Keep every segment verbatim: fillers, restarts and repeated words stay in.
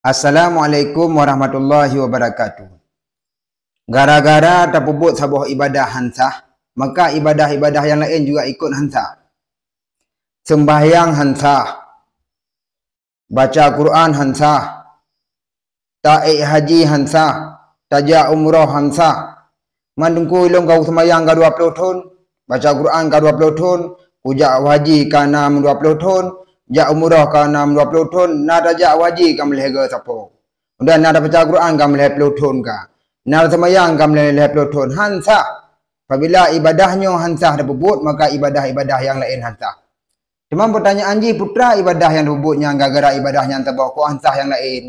Assalamualaikum warahmatullahi wabarakatuh. Gara-gara tapeubuet saboh ibadah han sah, maka ibadah-ibadah nyang laén juga ikot han sah. Seumbahyang han sah, baca Quran han sah, taék haji han sah, tajak umroh han sah. Man teungku ilôn ka seumayang ka dua ploh thon, baca Quran ka dua ploh thon, kujak haji ka na dua ploh thon, jak umroh ka na dua ploh thon, na tajak haji ka meulhèe sapo. Udah na tabaca Quran ka meulhèe ploh thon ka. Na seumayang ka meulhèe ploh thon. Han sah. Apabila ibadah nyoe han sah tapeubuet, maka ibadah-ibadah nyang laén han sah. Teuma peutanyaan jih, peue teuma ibadah nyang tapeubuet nyan gara-gara ibadah nyan saboh kok han sah nyang laén?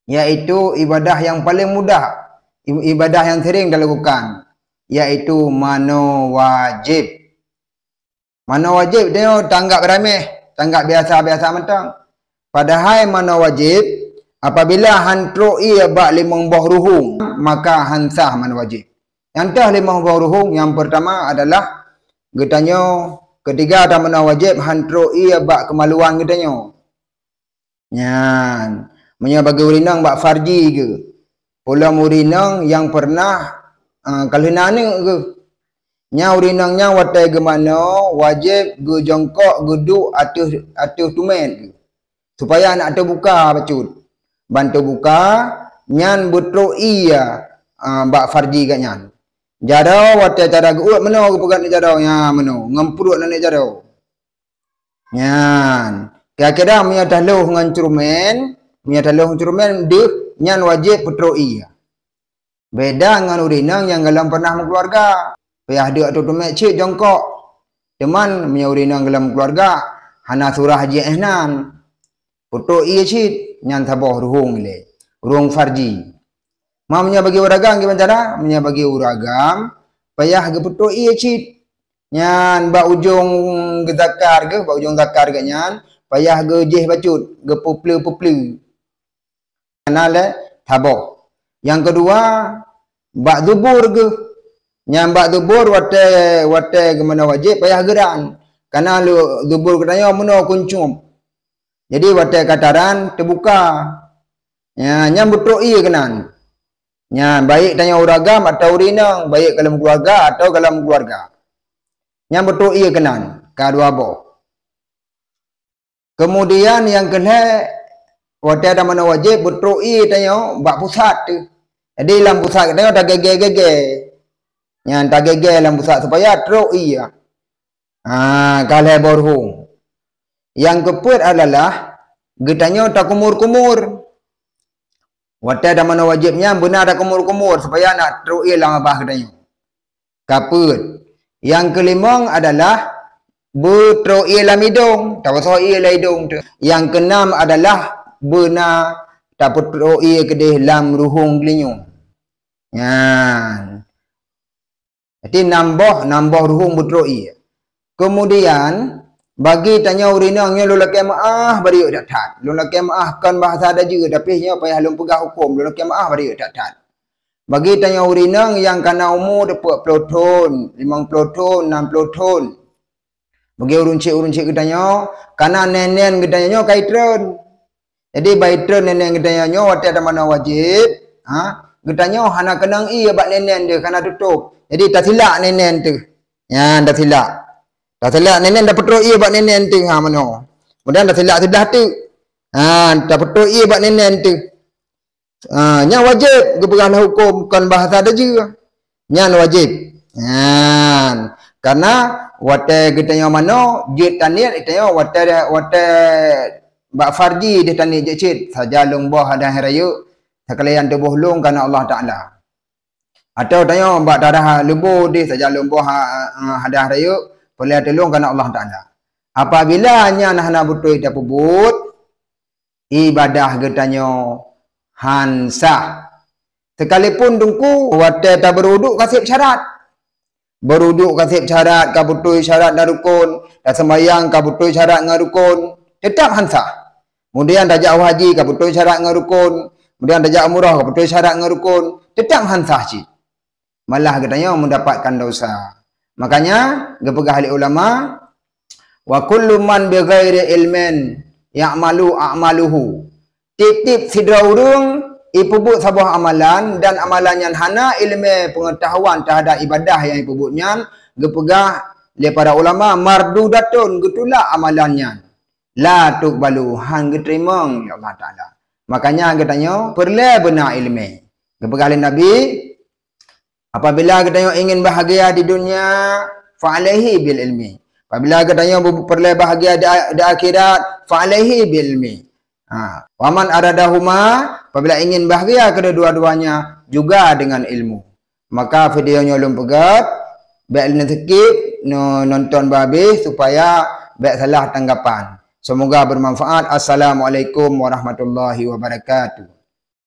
Yaitu ibadah nyang paleng mudah, i-, ibadah nyang sering talakukan, yaitu manoe wajéb. Manoe wajéb nyoe tanggap rameh, tanggap biasa-biasa mantong. Padahai manoe wajéb, apabila han trok ié bak limong boh ruhueng, maka han sah manoe wajéb. Nyang toh limong boh ruhueng, nyang peurtama adalah geutanyoe, keutiga tamanoe wajéb han trok ié bak keumaluan geutanyoe. Nyan, meunyoe bagi ureueng inong bak farji geuh, peulom ureueng inong nyang pernah, ah, ka lheueh na aneuk geuh. Nyan ureueng inong nyan watée geumanoe wajéb geujongkok geuduek ateueh, ateueh tumét geuh, supaya hana teubuka bacut. Ban teubuka, nyan beutrok ié, ah, bak farji geuh nyan. Jaroe watée cara geuuet meunoe geupeugah aneuk jaroe, nyan meunoe, ngon pruet aneuk jaroe. Nyan, kira-kira meunyoe talhôh ngon ceureumen, meunyoe talhôh ngon ceureumen deuh, nyan wajéb peutrok ié. Beda ngon ureueng inong nyang gohlom pernah meukeuluwarga, payah deuek ateueh tumét cit jongkok. Teuma meunyoe ureueng inong gohlom meukeuluwarga, hana surah jiéh nan, peutrok ié cit, nyan saboh ruhueng ilée, ruhueng farji. Ma meunyoe bagi ureueng agam kiban cara? Meunyoe bagi ureueng agam, payah geupeutrok ié cit. Nyan bak ujong geuzakar geuh, bak ujong zakar geuh nyan, payah geujéh bacut, geupeupleu-peupleu. Kana lé saboh. Nyang keudua, bak zubur geuh. Nyan bak zubur watée, watée geumanoe wajéb payah geuran. Kana lé zubur geutanyoe meunoe kuncum. Jadi watée ka taran teubuka. Nya, nyan beutrok ié keunan. Nyan, baik tanyoe ureueng agam atawa ureueng inong, baik gohlom keuluwarga atawa gohlom keuluwarga. Nyan beutrok ié keunan, ka dua boh. Keumudian nyang keulhée, watée tamanoe wajéb beutrok ié tanyoe bak pusat teuh. Jadi lam pusat geutanyoe tagée-gée-gée. Nyan tagée-gée lam pusat supaya trok ié. Ha, ka lhée boh ruhueng. Nyang keupeuet adalah geutanyoe takumur-kumur. Watée tamanoe wajéb nyan beuna takumur-kumur supaya hana trok ié lam babah geutanyoe. Kapeuet. Nyang keulimong adalah beutrok ié lam idong, tabasoe ié lam idong teuh. Nyang keunam adalah beuna tapeutrok ié keudeh lam ruhueng geulinyueng. Nyan. Jadi nam boh, nam boh ruhueng beutrok ié. Keumudian, bagi tanyoe ureueng inong nyoe lôn lakée meuáh bak rayeuk that-that. Lôn lakée meuáh kon bahasa Dajeu, tapi nyoe payah lôn peugah huköm, lôn lakée meuáh bak rayeuk that-that. Bagi tanyoe ureueng inong nyang kana umu teupeu ploh thon, limong ploh thon, nam ploh thon. Bagi ureueng cék-ureueng cék geutanyoe, kana nenen geutanyoe nyoe ka itreun. Jadi bak itreun nenen geutanyoe nyoe watée tamanoe wajéb, ha, geutanyoe hana keunong ié bak nenen teuh, hana tutôb. Jadi tasilak nenen teuh. Nyan tasilak. Tasilak nenen, tapeutrok ié bak nenen teuh, ha, meunoe. Keumudian tasilak siblah teuk. Ha, tapeutrok ié bak nenen teuh. Ha, nyan wajéb geupeugah lam huköm kon bahasa Dajeu. Nyan wajéb. Nyan. Karena watée geutanyoe manoe, jeuet taniet, geutanyoe watée, watée bak farji deh taniet jeuet cit, saja lôn boh hadah rayeuk, sakalyan tuboh lôn kana Allah Taala. Atawa tanyoe bak tarah leubo deh, saja lôn boh ha-, ha-, hadah rayeuk, peureulée tulông kana Allah Taala. Apabila nyan hana beutôi tapeubuet, ibadah geutanyoe han sah. Sekalipun teungku watée tabeurudu ka seb syarat. Beurudu ka seb syarat, ka beutôi syarat dan rukon, taseumayang ka beutôi syarat ngon rukon, teutap han sah. Keumudian tajak haji ka beutôi syarat ngon rukon, keumudian tajak umroh ka beutôi syarat ngon rukon, teutap han sah cit. Malah geutanyoe meudapatkan dosa. Makanya geupeugah lé ulama, "Wa kullu man bighairi ilmin ya'malu a'maluhu." Tiep-tiep sidroe ureuëng ipeubuet saboh amalan dan amalan nyan hana iéleumé peungeutahuan teuhadap ibadah nyang ipeubuet nyan, geupeugah lé para ulama mardudatun, geutulak amalan nyan. La tuqbalu, han geuteurimong lé Allah Taala. Makanya geutanyoe peureulée beuna iéleumé. Geupeugah lé Nabi, apabila geutanyoe ingin bahagia di dunia, fa alaihi bil ilmi. Apabila geutanyoe peureulée bahagia di, di akhirat, fa alaihi bil ilmi. Ha, waman aradahuma, apabila ingin bahagia kedua-duanya juga dengan ilmu. Maka video nyoe lôn peugét, bék lé skip, nonton habéh supaya bék salah tanggapan. Semoga bermanfaat. Assalamualaikum warahmatullahi wabarakatuh.